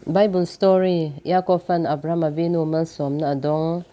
Bible Story, Yaakov-a'n Abraham Avinu malsawmna a dawng.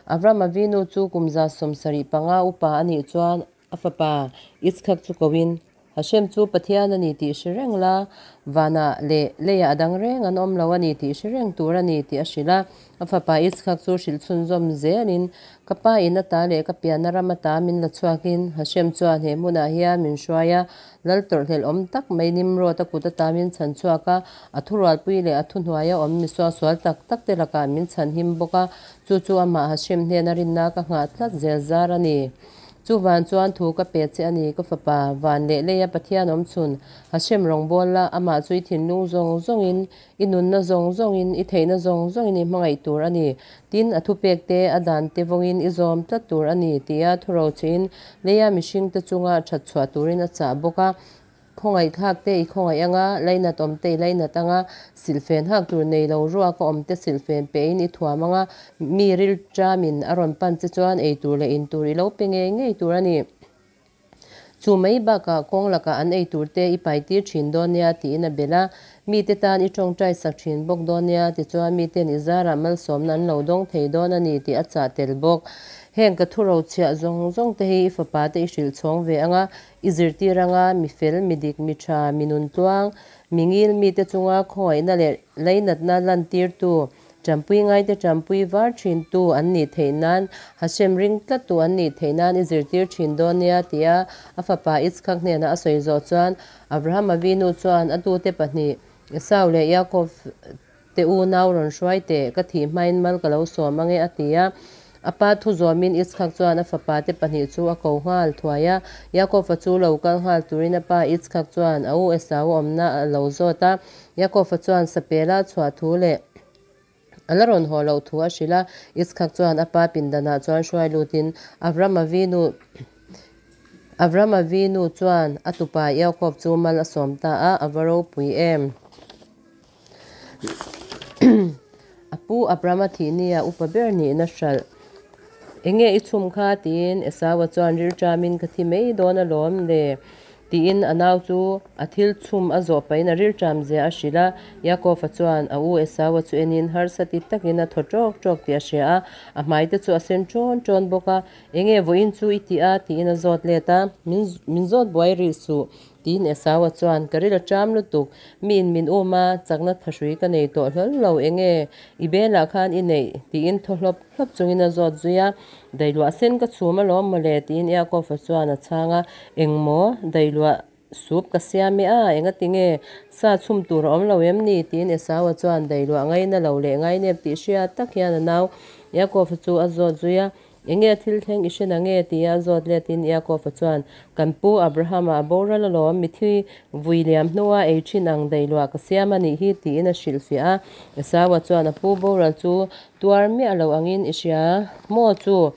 Abraham Avinu chu kum 75 upa a nih chuan a fapa Yitzchak chu koin, Hashem chu Pathian a ni tih hre reng la, vanah leh leiah a dang reng an awm lo a ni tih hre reng tur a ni tih a hrilh a. A fapa Yitzchak chu hrilh chhunzawm zelin, Ka pa in ata leh ka pianna ram ata min la chhuakin Hashem chuan he hmunah hian min hruai a, Lal tawrhhlelh awm tak mai Nimrod a kut ata min chhan chhuak a, a thurualpui leh a thuhnuaia awm mi suaksual tak tak te lakah min chhan him bawk a, chu chu amah Hashem hnena rinna ka nghah tlat zel zar a ni. Chu van chuan thu ka pe che a ni, ka fapa, van leh leia Pathian awm chhun, Hashem rawngbâwl la, amah chu i thinlung zawng zawngin, I nunna zawng zawngin, i theihna zawng zawngin i hmangaih tur a ni. Tin, a thupek te, a dan te vawngin i zawm tlat tur a ni, tia thurochhin leia mihringte chunga that chhuah turin a chah bawk a. Khawngaihthlak te i khawngaih anga, lainat awm te i lainat anga, silhfen hak tur nei lo ruaka awm te silhfen pehin i thuam anga, mi rilṭamin a rawn pan che chuan ei tur leh in tur i lo pe ngei ngei tur a ni. Chu mai bakah kawng lakah an ei tur te i pai tir thin dawn nia tiin a belh a, mite tan i tawngtai sak thin bawk dawn nia tichuan miten i zarah malsawmna an lo dawng thei dawn a ni tih a chah tel bawk. Heng ka thu rochhiah zawng zawng te hi i fapa te i hrilh chhawng ve anga, i zirtir anga, mi fel, mi dik, mi tha, mi nun tluang, mi ngil mite chunga khawngaihna leh lainatna lantirtu Ṭampui ngaite ṭampui var ṭhintu an nih theih nan, Hashem ring tlattu an nih theih nan i zirtir ṭhin dawn nia, tia a fapa Yitzchak hnenah a sawi zawh chuan Abraham Avinu chuan a tute pahnih, Esau leh Yaakov te unau rawn hruai teh, ka thih hmain mal ka lo sawm ange, a ti a. A pa thu zawmin Yitzchak chuan a fapa te pahnih chu a ko nghal thuai a. Yaakov-a chu lo kal nghal turin a pa Yitzchak chuan a u Esau awmna a lo zawt a. Yaakov-a chuan Sapela chhuah thu leh a la rawn haw loh thu a hrilh a. Yitzchak chuan a pa pindanah chuan hruai lutin Avram Avinu Avram Avinu chuan a tupa Yaakov chu mal a sawm ta a, a va ropui em! A pu Abrama thih nia upa ber nihna hralh. Enge i chhum kha? tiin Esaua chuan rilṭamin ka thi mai dawn alawm le tiin a nau chu a thil chhum a zawh pahin a rilṭam zia a hrilh a. Yaakova chuan a u Esaua chu enin harsa ti takin a thaw ṭawk ṭawk tih a hria a, a hmai te chu a sen ṭawn ṭawn bawk a. Enge vawiin chu i tih a? tiin a zawt let a. Min zawt buai rih suh. Tiin Esaua chuan, Ka ril a ṭam lutuk, miin min um a, chakna thahrui ka nei tawh hlawl lo, enge i belah khan i neih? tiin thaw hlawp hlawp chungin a zawt zui a. Dailuah sen ka chhum alawm mawle, tiin Yaakova chuan a chhang a. Engmaw? Dailuah sup ka siam e a, engati nge sa chhum tur a awm lo em ni? tiin Esaua chuan dailuah ngaina lo leh ngainep tih hriat tak hian a nau Yaakova chu a zawt zui a. Enge thil thleng i hre na nge? tia a zawt letin Yaakov-a chuan, Kan pu Abrahama a boral alawm, mithi vui liam hnua ei thin ang daihluah ka siam a nih hi, tiin a hrilhfiah a. Esaua chuan a pu boral chu tuar miah lo angin i hria maw chu?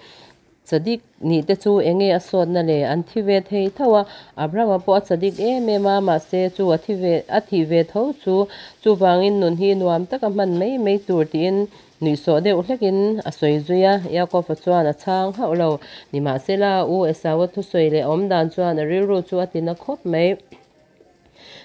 Chadik nih te chu enge a sawtna le? An thi ve thei tho a, Abrahama pawh a chadik em em a, mahse chu a thi ve a thih ve tho chu chuvangin nun hi nuam taka hman mai mai tur tiin Nuihsawh deuh hlekin a sawi zui a, Yaakov-a chuan a chhang hauh lo. Nimahsela, U Esau-a thusawi leh awm dan chuan a rilru chu a tina khawp mai.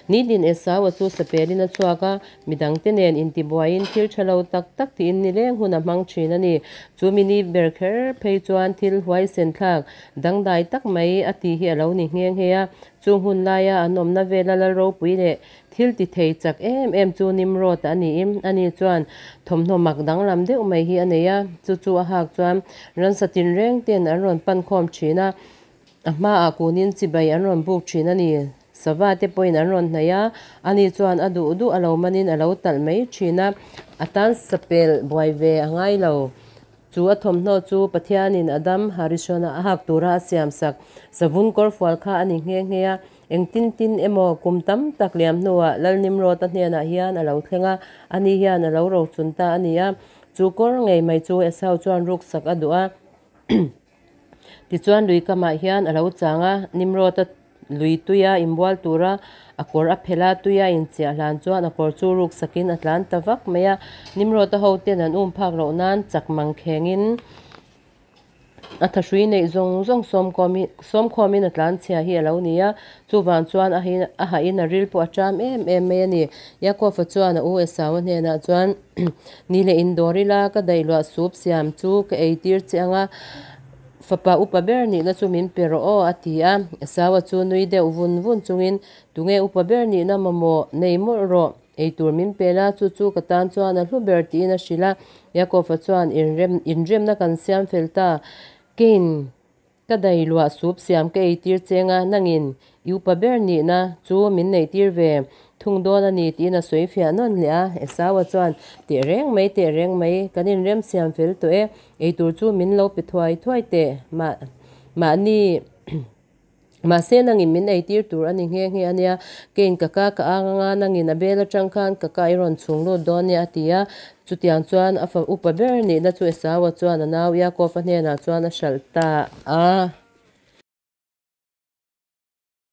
Nitin Esau-a chu sapelin a chhuak a, midangte nen intibuaiin thil tha lo tak tak tiin nileng hun a hmang thin a ni. Chu mini ber kher phei chuan thil huaisen thlak dangdai tak mai a tih hi a lo ni nghe nghe a. Chung hun laia an awmna vela lal ropui leh Thil ti thei chak em em chu Nimrod a ni. Ani chuan thawmhnaw mak danglam deuh mai hi a nei a, chu chu a hak chuan ransa tinreng ten an rawn pan khawm thin a, a hmaah kunin chibai an rawn buk thin a ni. Sava te pawhin an rawn hnaih a, ani chuan a duh duh a lo manin a lo talh mai thin a, a tan sapel buai ve a ngai lo. Chu a thawmhnaw chu Pathianin Adam Harishona a hak tura a siamsak savun kawrfual kha a ni nghe nghe a. Engtin tin emaw kum tam tak liam hnuah Lal Nimrod-a hnenah hian a lo thleng a, ani hian a lo rochun ta a ni a. Chu kawr ngei mai chu Esau chuan ruksak a duh a. Tichuan lui kamah hian a lo chang a, Nimrod-a lui tuia inbual tura a kawr a phelh a, tuia inchiah hlan chuan a kawr chu ruksakin a tlan ta vak mai a. Nimrod-a hoten an um phak loh nan chak mang khengin. A thahrui neih zawng zawng sawmkhawmin a tlanchhia hi a lo ni a, chuvang chuan a hahin a ril pawh a ṭam em em mai a ni. Yaakov-a chuan a u Esau-a hnenah chuan, Ni leh indawr ila, ka daihluah sup siam chu ka eitir che ang a, fapa upa ber nihna chu min pe rawh aw, a ti a. Esau-a chu nui deuh vun vun chungin, Tunge upa ber nihna mamawh nei mawlh rawh? Eitur min pe la, chu chu ka tan chuan a hlu ber tiin a hrilh a. Yaakov-a chuan inrem inremna kan siam fel ta. Keiin ka dai luah sup siam ka eitir cheng a, nangin i upa ber nihna chu min neihtir ve thung dawn a ni tiin a sawi fiah nawn leh a. Esau-a chuan, Teh reng mai, teh reng mai, kan inrem siam fel tawh e, eitur chu min lo pe thuai thuai teh, mah mahni Mahse nangin min eitir tur a ni nghe nghe a nia, keiin ka ka ka ang anga nangin a bel atang khan ka ka i rawn chhung lut dawn nia a ti a. Chutiang chuan a fa upa ber nihna chu Esau-a chuan a nau Yaakov-a hnenah chuan a hralh ta a.